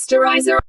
Posterizer.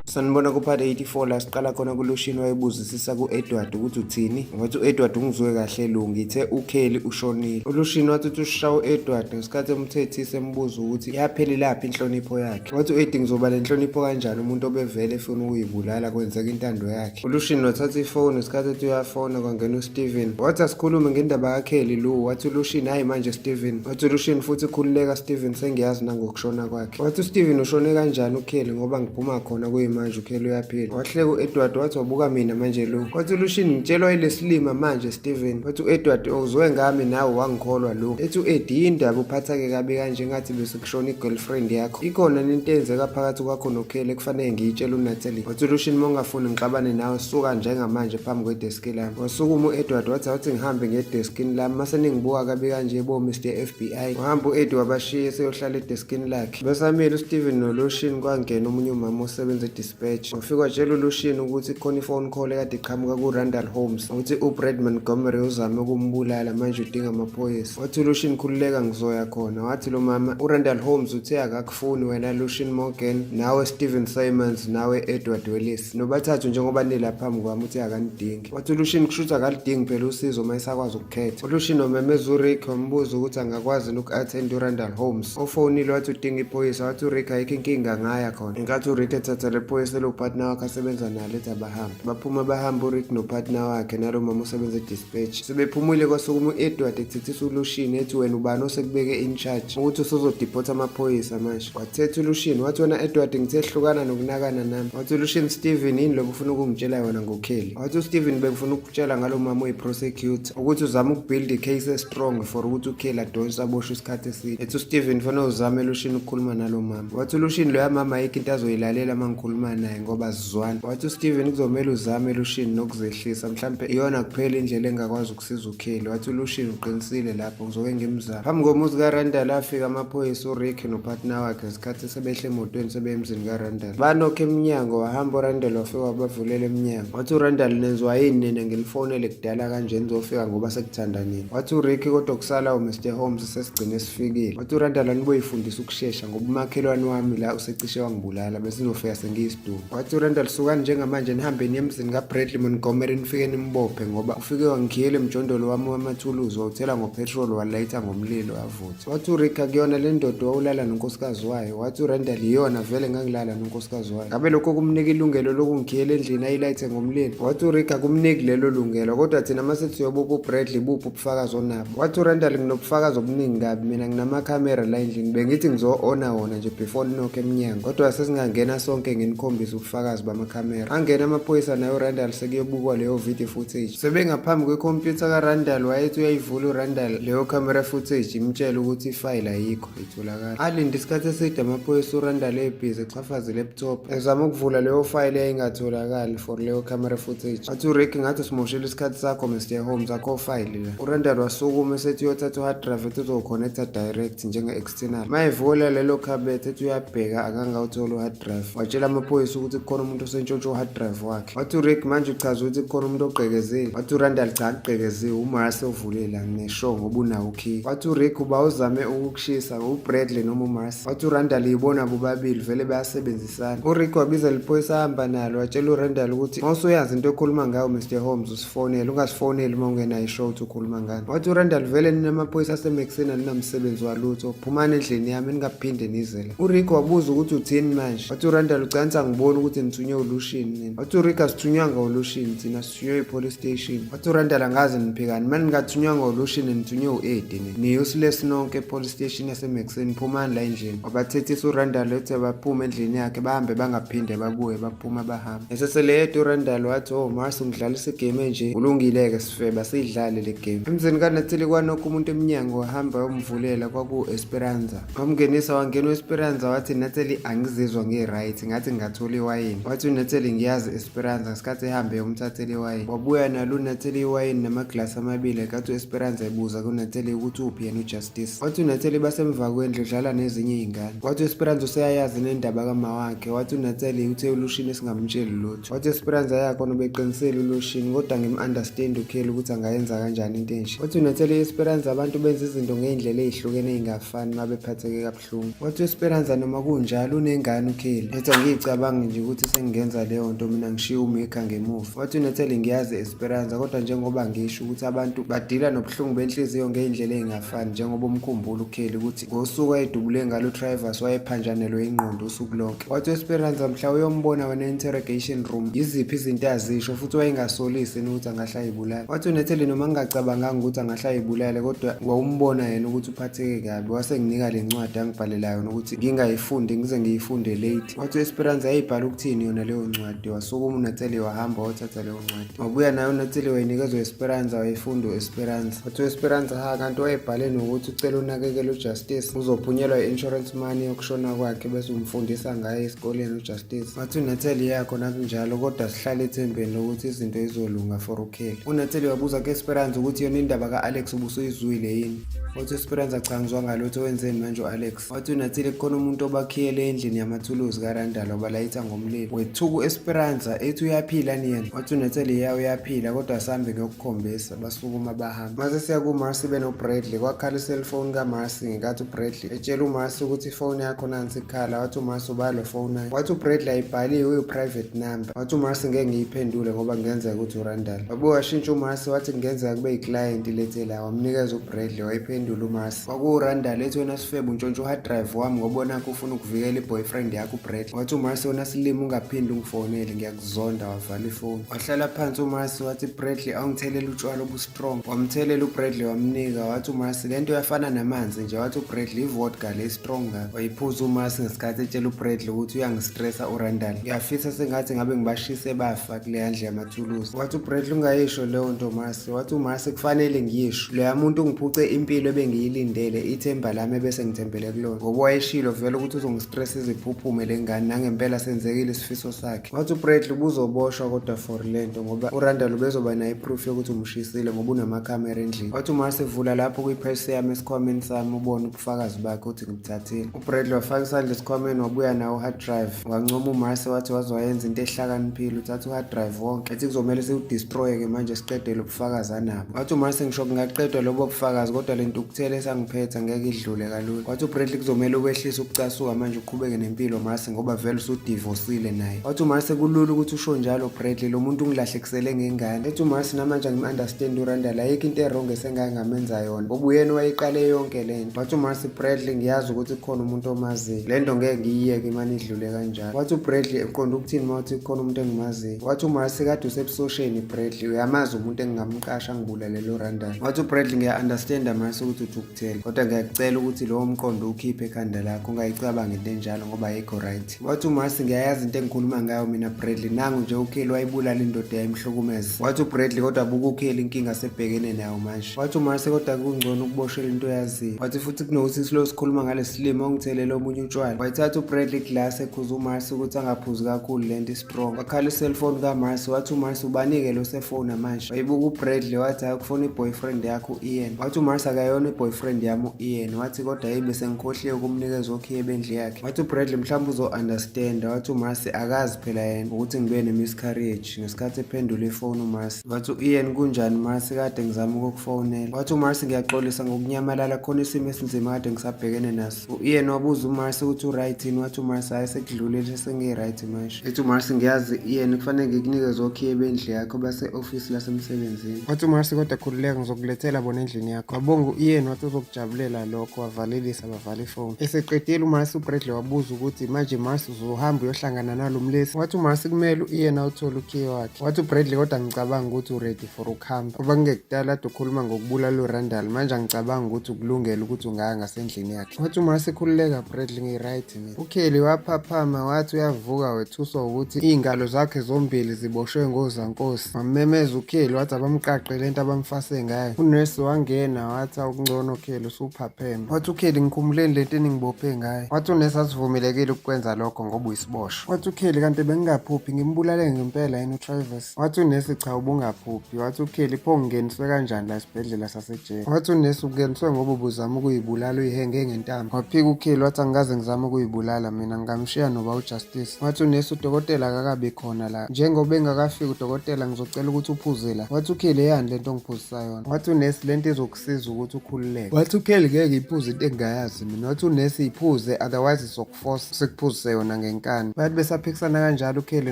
Sanibona ku-part 84 la siqala khona kuLushini wayebuzisisa ku-Edward ukuthi uthini. Wathi u-Edward ungizwe kahle lo ngithe uKelly ushonile. ULushini wathi uthi ushaya u-Edward ngesikhathi emthethisa embuza ukuthi yaphelelaphi inhlonipho yakhe. Wathi u-Eddie ngizoba nenhlonipho kanjani umuntu obevele efuna ukuyibulala kwenzeka intando yakhe. ULushini wathatha ifoni ngesikhathi ethi uyafona kwangena uSteven. Wathi asikhulume ngendaba kaKelly lo. Wathi uLushini hhayi manje Steven. Wathi uLushini futhi khululeka Steven sengiyazi nangokushona kwakhe. Wathi uSteven ushone kanjani uKelly ngoba ngiphuma khona kuyimanje uKelly uyaphila. Wahleka u-Edward wathi wabuka mina manje lo. Wathi uLushini ngitshelwa ilesilima manje Steven. Wathi u-Edward uzwe ngami nawe wangikholwa lo. Ethi u-Eddie yindaba uphathake kabi kanje ngathi bese kushona i-girlfriend yakho. Ikhona into eyenzeka phakathi kwakho noKelly ekufanele ngiyitshele uNatalie. Wathi uLushini uma ungafuni ngixabane nawe suka njengamanje phambi kwedeski lami. Wasukuma u-Edward wathi awuthi ngihambe ngedeskini lami mase ningibuka kabi kanje bo Mr FBI. Wahamba u-Eddie wabashiya eseyohlala edeskini lakhe. Besamile uSteven noLushini kwangena omunye umama osebenza e-dispatch. Wafika watshela uLushini ukuthi khona i-phone call ekade iqhamuka kuRandall Holmes ukuthi uBrad Montgomery uzame ukumbulala manje udinga amaphoyisa. Wathi uLushini khululeka ngizoya khona. Wathi lo mama uRandall Holmes uthe akakufuni wena Lushini Morgan nawe Steven Simons nawe Edward Willis nobathathu njengoba nila phambi kwami uthi akanidingi. Wathi uLushini kusho ukuthi akalidingi phela usizo uma esakwazi ukukhetha. ULushini wamemeza uRick wambuza ukuthi angakwazi uku-attend uRandall Holmes. Ofonile wathi udinga iphoyisa wathi uRick ayikho inkinga ngaya khona. Ngenkathi uRick ethatha le phoyisa elophathina wakhe asebenza nalo ethi abahambe. Baphuma bahamba uRick nophathina wakhe nalo mama osebenza e-dispatch. Sebephumile kwasukuma u-Edward ethethisa uLushini ethi wena ubani osekubeke in charge ukuthi usuzodipotha amaphoyisa manje. Wathetha uLushini wathi wena Edward ngithe hlukana nokunakana nami. Wathi uLushini Steven yini lokhu ufuna ukungitshela yona ngoKelly. Wathi uSteven bengifuna ukutshela ngalo mama oyi-prosecutor ukuthi uzama ukubuild i-case e-strong for ukuthi uKelly adonse aboshwe isikhathi eside. Ethi uSteven fanele uzame Lushini ukukhuluma nalo mama. Wathi uLushini loya mama ayikho into azoyilalela uma ngikhuluma naye ngoba sizwana. Wathi uSteven kuzomele uzame Lushini nokuzehlisa mhlampe iyona kuphela indlela engakwazi ukusiza uKelly. Wathi uLushini uqinisile lapho ngizoke ngimzame. Phambi komuzi kaRandall afika amaphoyisa uRick nopartner wakhe ngesikhathi sebehle emotweni sebeye emzini kaRandall. Banokha emnyango wahamba uRandall wafika wabavulela emnyango. Wathi uRandall nenziwa yini nina nginifonele kudala kanje nizofika ngoba sekuthanda nini. Wathi uRick kodwa kusala uMr Holmes sesigcine sifikile. Wathi uRandall aniboyifundisa ukushesha ngoba umakhelwane wami la usecishe wangibulala besizofika sengiyisidumbu. Wathi uRandall sukani njengamanje nihambe niye emzini kaBradley Montgomery nifike nimbophe ngoba ufike wangikhiyela emjondolo wami wamathuluzi wawuthela ngopetrol walayitha ngomlilo wavutha. Wathi uRick akuyona le ndoda wawulala nonkosikazi wayo. Wathi uRandall iyona vele ngangilala nonkosikazi wayo. Ngabe lokho kumnika ilungelo lokungikhiyela endlini ayilayithe ngomlilo? Wathi uRick akumniki lelo lungelo kodwa thina mase siyobopha uBradley buphi ubufakazi onabo? Wathi uRandall nginobufakazi obuningi kabi mina nginamakhamera la endlini bengithi ngizo-ona wona nje before ninokho emnyango kodwa sesingangena sonke nginikhombise ubufakazi bamakhamera. Angena amaphoyisa naye uRandall sekuyobukwa leyo video footage. Sebengaphambi kwekhompyutha kaRandall wayethi uyayivula uRandall leyo camera footage imtshele ukuthi ifayili ayikho itholakala. Alinde isikhathi eside amaphoyisa uRandall ebhizi exhafaza i-laptop ezama ukuvula leyo fayili eyayingatholakali for leyo camera footage. Wathi uRick ngathi usimoshela isikhathi sakho Mr Holmes akho fayili la. uRandall wasukuma esethi uyothatha u-hard drive ethi uzoconnecta direct njenge-external. Mayevula lelo khabethe ethi uyabheka akangawuthola u-hard drive. Watshela amaphoyisa ukuthi kukhona umuntu osentshontshe u-hard drive wakhe. Wathi uRick manje uchaza ukuthi kukhona umuntu ogqekezile. Wathi uRandall cha akugqekeziwe uMarcy ovule la ngineshow ngoba unawo ukhiye. Wathi uRick uba uzame ukukushisa uBradley noma uMarcy. Wathi uRandall yibona bobabili vele bayasebenzisana. URick wabiza liphoyisa ahamba nalo watshela uRandall ukuthi mawusuyazi into okhuluma ngayo Mr Holmes usifonele ungasifoneli uma ungenayo ishow ukuthi ukhuluma ngani. Wathi uRandall vele ninamaphoyisa aseMexina ninamsebenzi walutho phumani endlini yami ningaphinde nize la. URick wabuza ukuthi uthini manje. Wathi uRandall ucansi angiboni ukuthi nithunywe uLushini nina. Wathi uRick asithunywanga uLushini thina sithunywe i-police station. Wathi uRandall angazi niphikani mani ningathunywanga uLushini nithunywe u-Eddie nina. Ni-useless nonke e-police station yaseMexini phumani la endlini. Wabathethisa uRandall ethi baphume endlini yakhe bahambe bangaphinde babuye baphuma bahamba. Esesele yedwa uRandall wathi oh Mars ungidlalisa igame enje ulungile-ke sifeba siyidlale le game. Emzini kaNathile kwanokho umuntu emnyango wahamba wayomvulela kwaku-Esperanza. Wamngenisa wangena u-Esperanza wathi Natalie angizizwa ngi-right ngathi ngingathola ngathola iwayini. Wathi uNatheli ngiyazi Esperanza ngesikhathi ehambe eyomthathela iwayini. Wabuya nalo uNatheli iwayini namaglasi amabili ngenkathi u-Esperanza ebuza kuNatheli ukuthi uphi yena uJustice. Wathi uNatheli basemva kwendlu udlala nezinye iy'ngane. Wathi u-Esperanza useyayazi nendaba kama wakhe. Wathi uNatheli uthe uLushini singamtsheli lutho. Wathi u-Esperanza yakhona ubeqinisile uLushini kodwa ngim-understand uKelly ukuthi angayenza kanjani into enje. Wathi uNatheli i-Esperanza abantu benza izinto ngey'ndlela ey'hlukene ey'ngafani uma bephatheke kabuhlungu. Wathi u-Esperanza noma kunjalo unengane uKelly. Ethi angiyicabangi nje ukuthi sengingenza leyo nto mina ngishiye uMika ngemuva. Wathi uNatheli ngiyazi Esperanza kodwa njengoba ngisho ukuthi abantu badila nobuhlungu benhliziyo ngey'ndlela ey'ngafani njengoba umkhumbula uKelly ukuthi ngosuku ayedubule ngalo uTrivers wayephanjanelwe ingqondo usuku lonke. Wathi u-Esperanza mhla uyombona wena e-interrogation room yiziphi izinto azisho futhi wayengasolisi yena ukuthi angahle ayibulale. Wathi uNatheli noma ngingacabanganga ukuthi angahle ayibulale kodwa wawumbona yena ukuthi uphatheke kabi wase nginika le ncwadi angibhalela yona ukuthi ngingayifundi ngize ngiyifunde late. Wathi u-Esperanza yayibhala ukuthini yona leyo ncwadi wasukuma uNatheli wahamba wayothatha leyo ncwadi. Wabuya nayo uNatheli wayinikezwa u-Esperanza wayifunda u-Esperanza. Wathi u-Esperanza ha kanti wayebhale nokuthi ucela unakekele uJustice uzophunyelwa i-insurance money yokushona kwakhe bese umfundisa ngaye esikoleni uJustice. Wathi uNatheli yakho nakunjalo kodwa sihlale ethembeni lokuthi izinto izolunga for uKelly. UNatheli wabuza ku-Esperanza ukuthi yona indaba ka-Alex ubusuyizwile yini. Wathi u-Esperanza cha ngizwa ngalutho wenzeni manje u-Alex. Wathi uNatheli kukhona umuntu obakhiyele endlini yamathuluzi kaRandall wabalayitha ngomlilo. Wethuka u-Esperanza ethi uyaphila ni yena. Wathi uNatheli ya uyaphila kodwa sambe ngiyokukhombisa. Basukuma bahamba. Mase siya kuMarcy benoBradley kwakhala i-cellphone kaMarcy ngenkathi uBradley etshela uMarcy ukuthi ifoni yakho nansi ikhala. Wathi uMarcy ubalo foni yakho. Wathi uBradley ayibhaliwe uyi-private number. Wathi uMarcy ngeke ngiyiphendule ngoba kungenzeka ukuthi uRandall. Wabuye washintsha uMarcy wathi kungenzeka kube yi-client ilethe la. Wamnikeza uBradley wayiphendula uMarcy. KwakuwuRandall ethi wena sifebe untshontsha u-hard drive wami ngoba nakho ufuna ukuvikela i-boyfriend yakho uBradley. Wathi uMarcy wena silima ungaphinde ungifonele ngiyakuzonda wavala ifoni. Wahlala phansi uMarcy wathi Bradley awungithelela utshwala obu-strong. Wamthelela uBradley wamnika wathi uMarcy lento yafana namanzi nje wathi uBradley i-vodka le strong kabi. Wayiphuza uMarcy ngesikhathi etshela uBradley ukuthi uyangistressa uRandall. Ngiyafisa sengathi ngabe ngibashise bafa kuleya ndlu yamathuluzi. Wathi uBradley ungayisho leyo nto Marcy. Wathi uMarcy kufanele ngiyisho. Loya muntu ungiphuce impilo ebengiyilindele ithemba lami ebese ngithembele kulona. Ngoba wayeshilo vele ukuthi uzongistressa iziphuphume le ngane nangempela senzekile isifiso sakhe. Wathi uBradley ubuzoboshwa kodwa for lento ngoba uRandall ubezoba nayo iproof yokuthi umshisile ngoba unamakhamera endlini. Wathi uMarcy vula lapho kwiphesi yami esikhwameni sami ubone ubufakazi bakhe ukuthi ngibuthathile. UBradley wafaka isandla esikhwameni wabuya nawo u-hard drive. Wancoma uMarcy wathi waze wayenza into ehlakaniphile uthatha u-hard drive wonke. Ethi kuzomele siwudestroye-ke manje siqede lo bufakazi anabo. Wathi uMarcy ngisho kungaqedwa lobo bufakazi kodwa le ntukuthelo esangiphethe ngeke idlule kalula. Wathi uBradley kuzomele ukwehlisa ukucasuka manje uqhubeke nempilo Marcy ngoba vele usudivosile naye. Wathi uMarcy kulula ukuthi usho njalo Bradley lo muntu ungilahlekisele ngengane. Ethi uMarcy namanje angim-understand uRandall ayikho into e-wrong esengake ngamenza yona ngoba uyena owayiqale yonke le nto. Wathi uMarcy Bradley ngiyazi ukuthi kukhona umuntu omaziyo. Le nto ngeke ngiyiyeke imane idlule kanjalo. Wathi uBradley uqonda ukuthini uma uthi kukhona umuntu engimaziyo. Wathi uMarcy kade usebusosheni Bradley uyamazi umuntu engingamqasha angibulale lo Randall. Wathi uBradley ngiya-understanda Marcy ukuthi uthukuthele kodwa ngiyakucela ukuthi lowo mqondo ukhiphe ekhanda lakho ungayicabangi into enjalo ngoba ayikho right. Wathi uMarcy ngiyayazi into engikhuluma ngayo mina Bradley nangu nje uKelly wayibulala indoda yayimhlukumeza. Wathi uBradley kodwa buka uKelly inkinga asebhekene nayo manje. Wathi uMarcy kodwa kungcono ukuboshela into oyaziyo. Wathi futhi kunokuthi silo sikhuluma ngalesilimo ongithelele omunye utshwala. Wayithatha uBradley glass ekhuza uMarcy ukuthi angaphuzi kakhulu lento strong. Wakhala i-cellphone kaMarcy wathi uMarcy ubanike lo sefona manje. Wayibuka uBradley wathi hayi kufona i-boyfriend yakho u-Ian. Wathi uMarcy akayona i-boyfriend yami u-Ian. Wathi kodwa yibe sengikhohliwe ukumnikeza okhiye bendlu yakhe. Wathi uBradley mhlawumbe uzo-understanda. Wathi uMarcy akazi phela yena ukuthi ngibe ne-miscarriage ngesikhathi ephendula ifoni uMarcy. Wathi u-Ian kunjani Marcy kade ngizama ukukufonela. Wathi uMarcy ngiyaxolisa ngokunyamalala khona isimo esinzima kade ngisabhekene naso. U-Ian wabuza uMarcy ukuthi u-right yini wathi uMarcy hhayi sekudlulile sengiyi-right manje. Ethi uMarcy ngiyazi Ian kufanele ngikunikeze okhiye bendlu yakho base-ofisi lasemsebenzini. Wathi uMarcy kodwa khululeka ngizokulethela bona endlini yakho. Wabonga u-Ian wathi uzokujabulela lokho wavalelisa bavala ifoni. Eseqedile uMarcy uBradley wabuza ukuthi manje Marcy uzohamba uyohlangana nalo mlisa. Wathi uMarcy kumele u-Ian awuthole ukhiye wakhe. Wathi uBradley kodwa ngicabanga ukuthi u-ready for ukuhamba ngoba kungekudala ade ukhuluma ngokubulala uRandall manje angicabangi ukuthi ukulungele ukuthi ungaya ngasendlini yakhe. Wathi uMarcy khululeka Bradley ngi-right mina. UKelly waphaphama wathi uyavuka wethuswa ukuthi iy'ngalo zakhe zombili ziboshwe ngozankosi. Wamemeza uKelly wathi abamqaqe lento abamfase ngayo. Unesi wangena wathi awukungcono Kelly usuphapheme. Wathi uKelly ngikhumuleni lento eningibophe ngayo. Wathi unesi asivumelekile ukukwenza lokho ngoba uyisiboshwa. Wathi uKelly kanti bengingaphuphi ngimbulale ngempela yini uTravis? Wathi unesi cha ubungaphuphi. Wathi uKelly pho ngingeniswe kanjani la esibhedlela sasejele? Wathi unesi ungeniswe ngoba ubuzama ukuyibulala uyihenge ngentambo. Waphika uKelly wathi angikaze ngizame ukuyibulala mina ngingamshiya noba uJustice. Wathi unesi udokotela akakabi khona la. Njengoba engakafiki udokotela ngizocela ukuthi uphuze la. Wathi uKelly eyani lento ongiphuzisa yona? Wathi unesi lento izokusiza ukuthi ukhululeke. Wathi uKelly ngeke iphuze into engingayazi mina. Wathi unesi iphuze otherwise izokuforce sikuphuzise yona ngenkani. Bathi besaphikisana kanjalo uKelly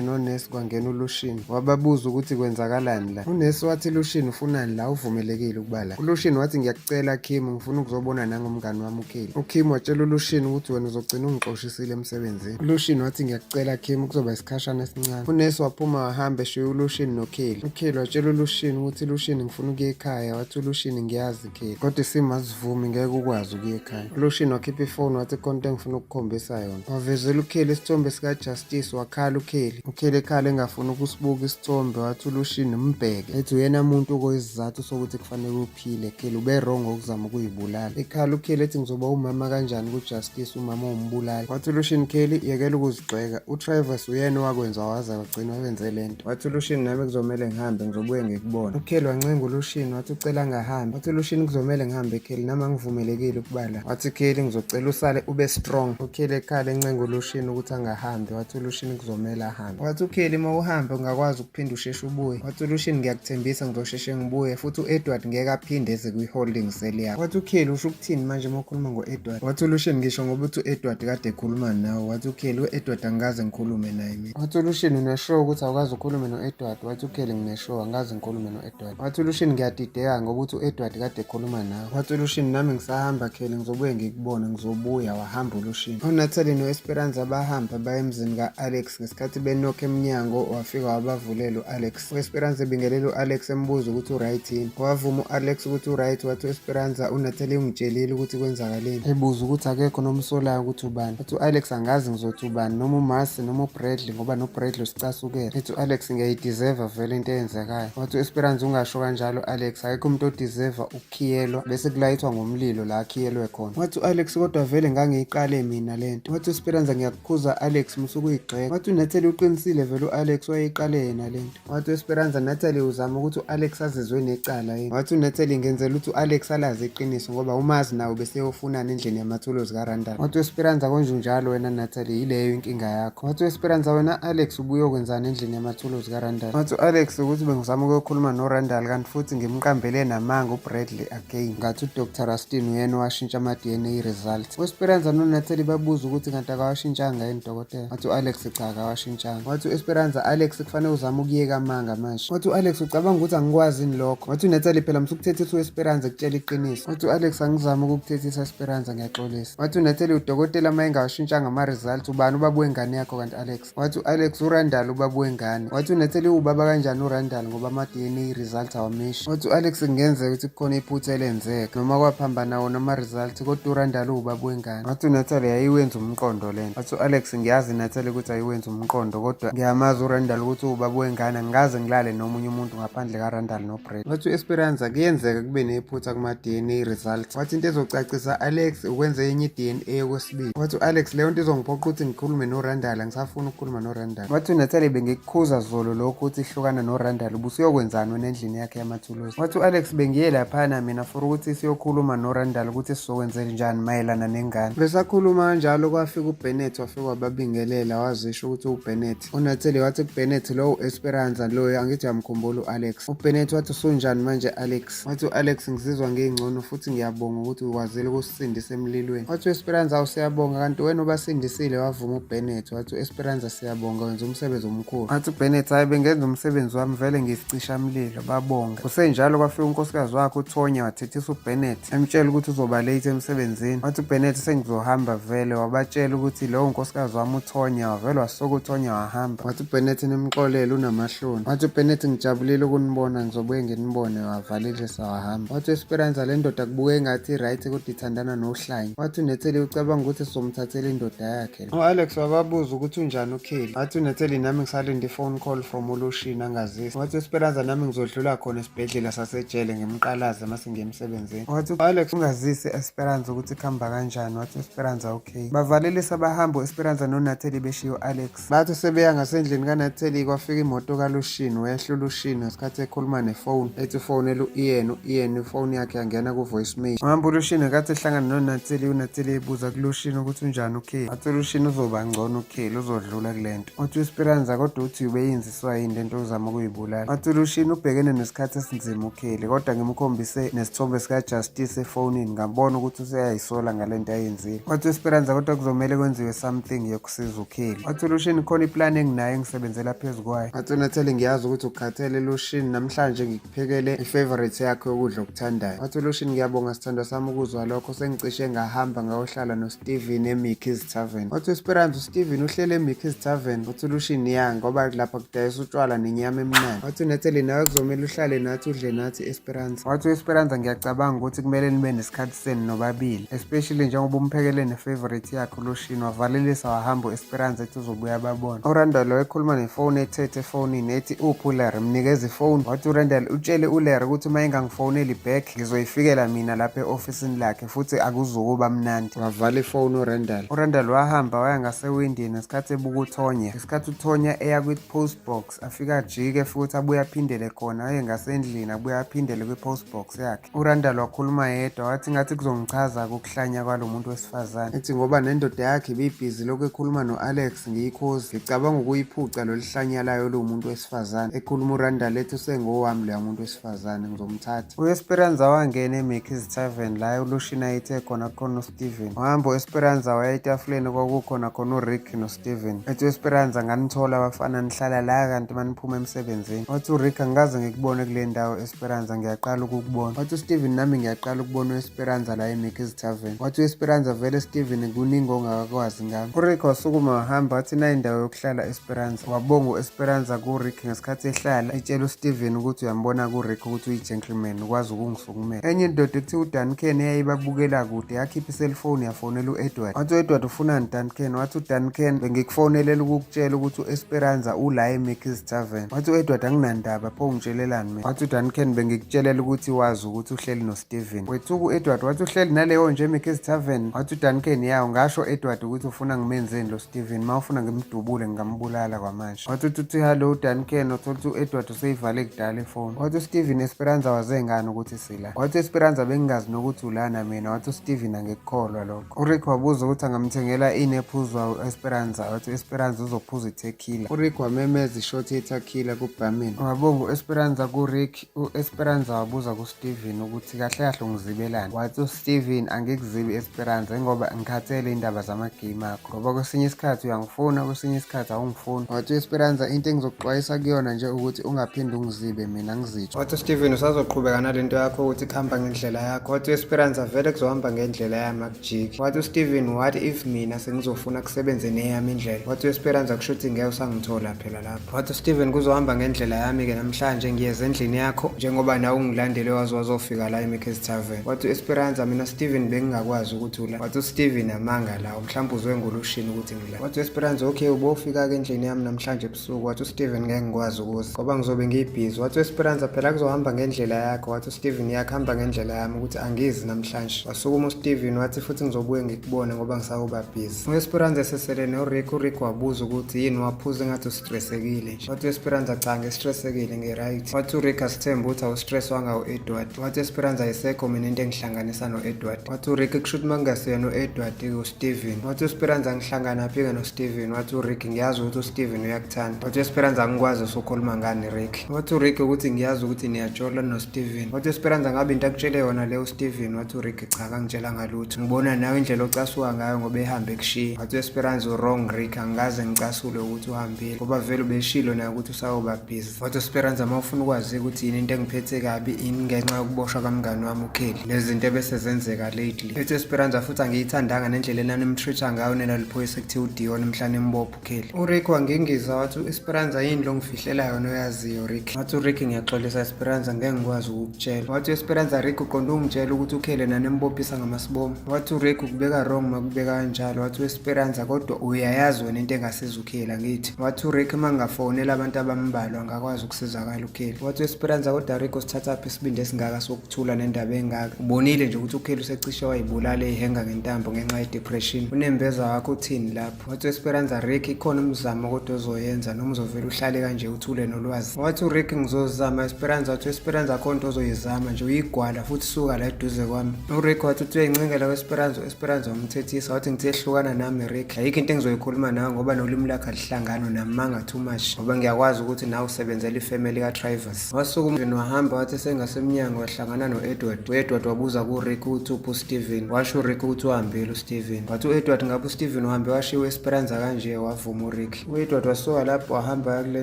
nonesi kwangena uLushini. Wababuza ukuthi kwenzakalani la. Unesi wathi Lushini ufunani la uvumelekile ukuba la. ULushini wathi ngiyakucela Kim ngifuna ukuzobona nangomngani wami uKelly. UKim watshela uLushini ukuthi wena uzogcina ungixoshisile emsebenzini. ULushini wathi ngiyakucela Kim kuzoba isikhashana esincane. Unesi waphuma wahamba eshiya uLushini noKelly. UKelly watshela uLushini ukuthi Lushini ngifuna ukuya ekhaya. Wathi uLushini ngiyazi Kelly. Kodwa isimo asivumi ngeke ukwazi ukuya ekhaya. ULushini wakhipha ifoni wathi khona into engifuna ukukhombisa yona. Wavezela uKelly isithombe sikaJustice wakhala uKelly. UKelly ekhala engafuni ukusibuka isithombe wathi uLushini mbheke. Ethi uyena muntu okoyisizathu sokuthi kufanele uphile Kelly ube wrong ngokuzama ukuyibulala. Ekhala uKelly ethi ngizoba umama kanjani kuJustice umama owumbulali. Wathi uLushini Kelly yekela ukuzigxeka. UTravis uyena owakwenza waze wagcina wenze lento. Wathi uLushini nami kuzomele ngihambe ngizobuye ngikubone. UKelly wancenga uLushini wathi ucela angahambi. Wathi uLushini kuzomele ngihambe Kelly nami angivumelekile ukuba la. Wathi Kelly ngizocela usale ube strong. UKelly ekhala encenga uLushini ukuthi angahambi. Wathi uLushini kuzomele ahambe. Wathi uKelly uma uhambe ungakwazi ukuphinde usheshe ubuye. Wathi uLushini ngiyakuthembisa ngizosheshe ngibuye futhi u-Edward ngeke aphinde eze kwi-holding cell yakho. Wathi uKelly usho ukuthini manje uma ukhuluma ngo-Edward? Wathi uLushini ngisho ngoba uthi u-Edward kade ekhuluma nawe. Wathi uKelly u-Edward angikaze ngikhulume naye mina. Wathi uLushini unesure ukuthi awukaze ukhulume no-Edward? Wathi uKelly nginesure angikaze ngikhulume no-Edward. Wathi uLushini ngiyadideka ngoba uthi u-Edward kade ekhuluma nawe. Wathi uLushini nami ngisahamba Kelly ngizobuye ngikubone ngizobuya. Wahamba uLushini. UNatalie no-Esperanza bahamba baya emzini ka-Alex ngesikhathi benokha emnyango wafika wabavulela u-Alex. U-Esperanza ebingelela u-Alex embuza ukuthi u-right yini. Wavuma u-Alex ukuthi u-right wathi u-Esperanza uNatalie ungitshelile ukuthi kwenzakaleni. Ebuza ukuthi akekho nomsolayo ukuthi ubani. Wathi u-Alex angazi ngizothi ubani noma uMarcy noma uBradley ngoba noBradley usicasukele. Ethi u-Alex ngiyayideserva vele into eyenzekayo. Wathi u-Esperanza ungasho kanjalo Alex akekho umuntu odeserva ukukhiyelwa bese kulayithwa ngomlilo la akhiyelwe khona. Wathi u-Alex kodwa vele ngangiyiqale mina lento. Wathi u-Esperanza ngiyakukhuza Alex musa ukuyigxeka. Wathi uNatalie uqinisile vele u-Alex wayeyiqale yena lento. Wathi u-Esperanza Natalie uzama ukuthi u-Alex azizwe necala yini. Wathi uNatalie ngenzela ukuthi u-Alex alazi iqiniso ngoba umazi nawe beseyofunana endlini yamathuluzi kaRandall. Wathi u-Esperanza konje unjalo wena Natalie yileyo inkinga yakho. Wathi u-Esperanza wena Alex ubuyokwenzani endlini yamathuluzi kaRandall. Wathi u-Alex ukuthi bengizama ukuyokhuluma noRandall kanti futhi ngimqambele namanga uBradley again. Ngathi uDr Rustin uyena owashintsha ama-DNA results. U-Esperanza noNatalie babuza ukuthi kanti akawashintshanga yini dokotela. Wathi u-Alex cha akawashintshanga. Wathi u-Esperanza Alex kufanele uzame ukuyeka amanga manje. Wathi u-Alex ucabanga ukuthi angikwazi yini lokho. Wathi uNatalie phela musukuthethisa u-Esperanza ekutshela iqiniso. Wathi u-Alex angizami ukukuthethisa Esperanza ngiyaxolisa. Wathi uNatalie udokotela uma engawashintshanga ama-results ubani ubaba wengane yakho kanti Alex. Wathi u-Alex uRandall ubaba wengane. Wathi uNatalie uwubaba kanjani uRandall ngoba ama-DNA results awamishi. Wathi u-Alex kungenzeka ukuthi kukhona iphutha elenzeka noma kwaphambana wona ama-results kodwa uRandall uwubaba wengane. Wathi uNatalie ayiwenzi umqondo lento. Wathi u-Alex ngiyazi Natalie ukuthi ayiwenzi umqondo kodwa ngiyamazi uRandall ukuthi uwubaba wengane angikaze ngilale nomunye umuntu ngaphandle kaRandall noBrad. Wathi u-Esperanza kuyenzeka kube nephutha kuma-DNA results. Wathi into ezocacisa Alex ukwenza enye i-DNA okwesibili. Wathi u-Alex leyo nto izongiphoqa ukuthi ngikhulume noRandall angisafuni ukukhuluma noRandall. Wathi uNatalie bengikukhuza zolo lokhu ukuthi hlukana noRandall ubusuyokwenzani wena endlini yakhe yamathuluzi. Wathi u-Alex bengiye laphana mina for ukuthi siyokhuluma noRandall ukuthi sizokwenza njani mayelana nengane. Besakhuluma kanjalo kwafika uBennett wafika wababingelela wazisho ukuthi uBennett. UNatalie wathi kuBennett lowo u-Esperanza loyo angithi uyamkhumbula u-Alex. UBennett wathi usunjani manje Alex. Wathi u-Alex ngizizwa ngingcono futhi ngiyabonga ukuthi ukwazile ukusisindisa emlilweni. Wathi u-Esperanza awu siyabonga kanti wena ubasindisile wavuma uBennett. Wathi u-Esperanza siyabonga wenza umsebenzi omkhulu. Wathi uBennett hhayi bengenza umsebenzi wami vele ngiyisicishamlilo babonga. Kusenjalo kwafika unkosikazi wakhe uTonya wathethisa uBennett emtshela ukuthi uzoba late emsebenzini. Wathi uBennett sengizohamba vele wabatshela ukuthi lowo nkosikazi wami uTonya wavele wasuka uTonya wahamba. Wathi uBennett nimxolele unamahloni. Wathi uBennett ngijabulile ukunibona ngizobuye nginibone wavalelisa wahamba. Wathi uEsperanza le ndoda kubuke engathi i-right kodwa ithandana nohlanya. Wathi uNetheli ucabanga ukuthi sizomthathela indoda yakhe. U-Alex wababuza ukuthi unjani uKelly. Wathi uNetheli nami ngisalinde i-phone call from uLushini angazisi. Wathi uEsperanza nami ngizodlula khona esibhedlela sasejele ngimqalaze mase ngiye emsebenzini. Wathi u-Alex ungazisi Esperanza ukuthi kuhamba kanjani. Wathi uEsperanza okay. Bavalelisa bahamba u-Esperanza no noNatheli beshiya u-Alex. Bathi sebeya ngasendlini kaNatheli kwafika imoto kaLushini, wehla uLushini ngesikhathi ekhuluma nefoni, ethi ufonela u-Ian, u-Ian ifoni yakhe yangena ku-voicemail. Wahamba uLushini ngenkathi ehlangana noNatheli, uNatheli ebuza kuLushini ukuthi unjani uKelly. Wathi uLushini uzoba ngcono uKelly, uzodlula kule nto. Wathi uEsperanza kodwa uthi ubeyenziswa yini lento yokuzama ukuyibulala. Wathi uLushini ubhekene nesikhathi esinzima uKelly, kodwa ngimkhombise nesithombe sikaJustice efonini ngabona ukuthi useyayisola ngale nto ayenzile. Wathi uEsperanza kodwa kuzomele kwenziwe something yokusiza uKelly. Wathi uLushini khona iplani enginayo engisebenzela phezu kwayo. Wathi uNatheli ngiyazi ukuthi ukhathele Lushini, namhlanje ngikuphekele i-favorite yakho yokudla okuthandayo. Wathi uLushini ngiyabonga sithandwa sami ukuzwa lokho, sengicishe ngahamba ngayohlala noSteven eMickey's Tavern. Wathi uEsperanza uSteven uhlele eMickey's Tavern. Wathi uLushini ya ngoba lapha kudayisa utshwala nenyama emnandi. Wathi uNatheli nawe kuzomele uhlale nathi udle nathi Esperanza. Wathi uEsperanza ngiyacabanga ukuthi kumele nibe nesikhathi senu nobabili, especially njengoba umphekele ne-favorite yakhe uLushini. Wavalelisa wahamba u-Esperanza ethi uzobuya babona. URandall wayekhuluma nefoni ethethe efonini ethi uphi uLarry, mnikeza ifoni. Wathi uRandall utshele uLarry ukuthi uma engangifoneli back ngizoyifikela mina lapha e-ofisini lakhe futhi akuzukuba mnandi. Wavala ifoni uRandall. URandall wahamba waya ngasewindini ngesikhathi ebuka uTonya. Ngesikhathi uTonya eya kwi-post box afike ajike futhi abuye aphindele khona aye ngasendlini abuye aphindele kwi-post box yakhe. URandall wakhuluma yedwa wathi ngathi kuzongichaza ukuhlanya kwalo muntu wesifazane. Ethi ngoba nendoda yakhe ibibhizi lokhu ekhuluma no-Alex ngiyikhozi, ngicabanga ukuyiphuca lolu hlanya layo lomuntu wesifazane. Ekhuluma uRandall ethi usengowami loya muntu wesifazane ngizomthatha. U-Esperanza wangena eMickey's Tavern la uLushina ayethe khona kukhona uSteven. Wahamba u-Esperanza waya etafuleni kwakukhona khona uRick noSteven. Ethi u-Esperanza nganithola abafana nihlala la kanti maniphuma emsebenzini. Wathi uRick angikaze ngikubone kule ndawo Esperanza ngiyaqala ukukubona. Wathi uSteven nami ngiyaqala ukubona u-Esperanza la eMickey's Tavern. Wathi u-Esperanza vele Steven kuningi ongakakwazi ngami. URick wasukuma wahamba wathi nayi indawo yokuhlala Esperanza. Wabonga u-Esperanza kuRick ngesikhathi ehlala etshela uSteven ukuthi uyambona kuRick ukuthi uyi-gentleman ukwazi ukungisukumela. Enye indoda ekuthiwa uDuncan eyayibabukela kude yakhipha iselfoni yafonela u-Edward. Wathi u-Edward ufunani Duncan? Wathi uDuncan bengikufonelela ukukutshela ukuthi u-Esperanza ula eMickey's Tavern. Wathi u-Edward anginandaba pho ungitshelelani mina? Wathi uDuncan bengikutshelela ukuthi wazi ukuthi uhleli noSteven. Wethuka u-Edward wathi uhleli naleyo nje eMickey's Tavern. Wathi uDuncan yawo ngasho Edward ukuthi ufuna ngimenzeni lo Steven uma ufuna ngimdubule ngingambulala kwamanje. Wathi uthi uthi hallo uDuncan uthola ukuthi u-Edward useyivale kudala ifoni. Wathi uSteven Esperanza waze ngani ukuthi sila. Wathi Esperanza bengingazi nokuthi ulana mina. Wathi uSteven angikukholwa lokho. URick wabuza ukuthi angamthengela ini ephuzwa u-Esperanza. Wathi u-Esperanza uzophuza i-tequila. URick wamemeza ishothi ye-tequila kubarman. Wabonga u-Esperanza kuRick. U-Esperanza wabuza kuSteven ukuthi kahle kahle ungizibelani. Wathi uSteven angikuzibi Esperanza ingoba ngikhathele indaba zamagame akho. Ngoba kwesinye isikhathi uyangifuna kwesinye isikhathi awungifuni. Wathi u-Esperanza into engizokuxwayisa kuyona nje ukuthi ungaphinde ungizibe mina ngizitsho. Wathi uSteven usazoqhubeka nalento yakho ukuthi kuhamba ngendlela yakho. Wathi u-Esperanza vele kuzohamba ngendlela yami akujiki. Wathi uSteven what if mina sengizofuna kusebenze neyami indlela. Wathi u-Esperanza kusho ukuthi ngeke usangithola phela lapho. Wathi uSteven kuzohamba ngendlela yami-ke namhlanje ngiyeza endlini yakho njengoba nawe ungilandele waze wazofika la eMickey's Tavern. Wathi u-Esperanza mina Steven bengingakwazi ukuthi ula. Wathi uSteven amanga lawo mhlawumbe uzwe ngolushini ukuthi ngila. Wathi u-Esperanza okay ubofika-ke endlini yami namhlanje ebusuku. Wathi uSteven ngeke ngikwazi ukuza ngoba ngizobe ngiyibhizi. Wathi u-Esperanza phela kuzohamba ngendlela yakho. Wathi uSteven yakuhamba ngendlela yami ukuthi angizi namhlanje. Wasukuma uSteven wathi futhi ngizobuye ngikubone ngoba ngisakuba busy. U-Esperanza esesele noRick, uRick wabuza ukuthi yini waphuza engathi ustressekile nje. Wathi u-Esperanza cha ngistressekile ngi-right. Wathi uRick asithembe ukuthi awustresswanga u-Edward. Wathi u-Esperanza ayisekho mina into engihlanganisa no-Edward. Wathi uRick kusho ukuthi makungasiyena u-Edward uSteven. Wathi u-Esperanza ngihlanganaphi-ke noSteven. Wathi uRick ngiyazi ukuthi uSteven uyakuthanda. Wathi u-Esperanza angikwazi usukhuluma ngani Rick. Wathi uRick ukuthi ngiyazi ukuthi niyajola noSteven. Wathi u-Esperanza ngabe into akutshele yona le uSteven. Wathi uRick cha kangitshelanga lutho. Ngibona nawe indlela ocasuka ngayo ngoba ehambe ekushiya. Wathi u-Esperanza u-wrong Rick angikaze ngicasule ukuthi uhambile ngoba vele ubeshilo naye ukuthi usayoba busy. Wathi u-Esperanza uma ufuna ukwazi ukuthi yini into engiphethe kabi yini ngenxa yokuboshwa kamngani wami uKelly nezinto ebese zenzeka lately. Ethi u-Esperanza futhi angiyithandanga nendlela enanimtreat-a ngayo nenaliphoyisa ekuthiwa uDion mhla nimbopha uKelly. URick wangingiza wathi u-Esperanza yini lo ngifihlela yona oyaziyo Rick. Wathi uRick ngiyaxolisa Esperanza ngeke ngikwazi ukukutshela. Wathi u-Esperanza Rick uqonde ungitshela ukuthi uKelly nanimbophisa ngamasibomu. Wathi uRick ukubeka wrong makubeka kanjalo. Wathi u-Esperanza kodwa uyayazi wena into engasiza uKelly angithi. Wathi uRick uma ngingafonela abantu abambalwa ngakwazi ukusizakala uKelly. Wathi u-Esperanza kodwa Rick usithathaphi isibindi esingaka sokuthula nendaba engaka. Ubonile nje ukuthi uKelly usecishe wayibulala eyihenga ngentambo ngenxa ye-depression. Unembeza wakho uthini? uthini lapho. Wathi u-Esperanza, Rick, ikhona umzamo kodwa ozoyenza noma uzovele uhlale kanje uthule nolwazi. Wathi uRick, ngizozama Esperanza. Wathi u-Esperanza, akho nto ozoyizama nje, uyigwala futhi suka la eduze kwami. URick wathi uthi uyayincengela ku-Esperanza, u-Esperanza wamthethisa wathi ngithe hlukana nami Rick, ayikho into engizoyikhuluma nawe ngoba nolimi lakho alihlangani, unamanga too much, ngoba ngiyakwazi ukuthi nawe usebenzela ifamily ka-Travers. Wasuka umndeni wahamba, wathi sengasemnyango wahlangana no-Edward. U-Edward wabuza kuRick ukuthi uphi uSteven. Washo uRick ukuthi uhambile uSteven. Wathi u-Edward, ngabe uSteven uhambe washiya u-Esperanza kanje? Wavuma uRick. U-Edward wasuka lapho wahamba kule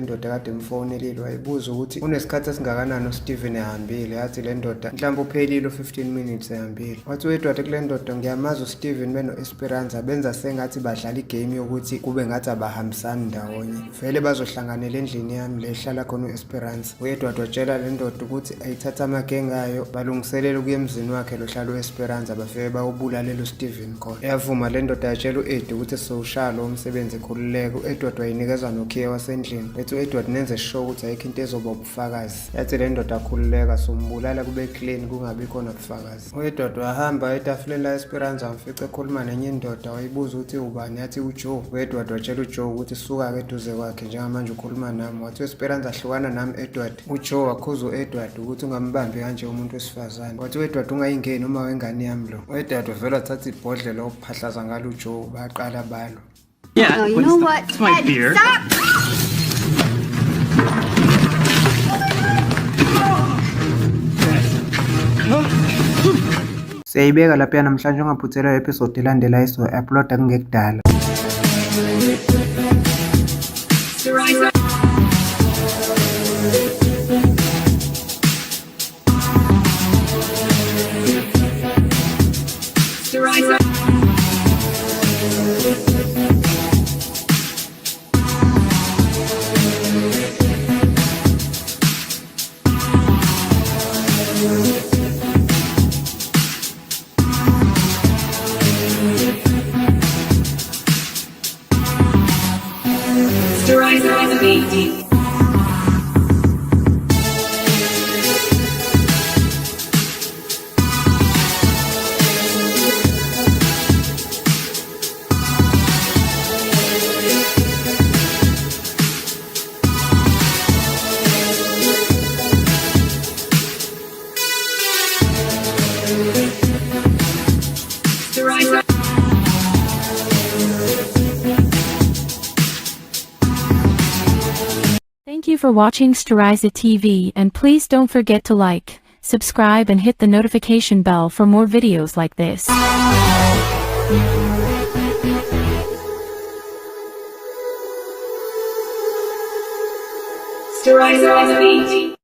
ndoda kade emfonelile, wayibuza ukuthi unesikhathi esingakanani uSteven ehambile. Yathi le ndoda mhlawumbe uphelile u-15 minutes ehambile. Wathi u-Edward kule ndoda, ngiyamazi uSteven beno-Esperanza benza sengathi badlala igame yokuthi kube ngathi abahambisani ndawonye, vele bazohlanganela endlini yami le ehlala khona u-Esperanza. U-Edward watshela le ndoda ukuthi ayithathe amagenge ayo balungiselele ukuya emzini wakhe lohlala u-Esperanza, bafike bawubulalela uSteven khona. Yavuma le ndoda, yatshela u-Eddie ukuthi sizowushaya lowo msebenzi, khululeka. U-Edward wayinikeza nokhiye wasendlini, ethi u-Edward nenze sure ukuthi ayikho into ezoba ubufakazi. Yathi le ndoda, khululeka, sombulala kube clean, kungabi khona bufakazi. U-Edward wahamba etafuleni la-Esperanza, wamfica ekhuluma nenye indoda, wayibuza ukuthi ubani, yathi uJoe. U-Edward watshela uJoe ukuthi suka-ke eduze kwakhe njengamanje ukhuluma nami. Wathi u-Esperanza, hlukana nami Edward. UJoe wakhuza u-Edward ukuthi ungambambi kanje umuntu wesifazane. Wathi u-Edward, ungayingeni uma wengane yami lo. U-Edward wavele wathatha ibhodlela waphahlaza ngalo uJoe, baqala balwa. Yeah. Oh, you know what? It's my Ed, beer. Stop! Siyayibeka lapha namhlanje, ungaphuthelwa episode elandelayo esizoyi-uploada kungekudala. Sterized. Thank you for watching Steriza TV, and please don't forget to like, subscribe and hit the notification bell for more videos like this. Sterized.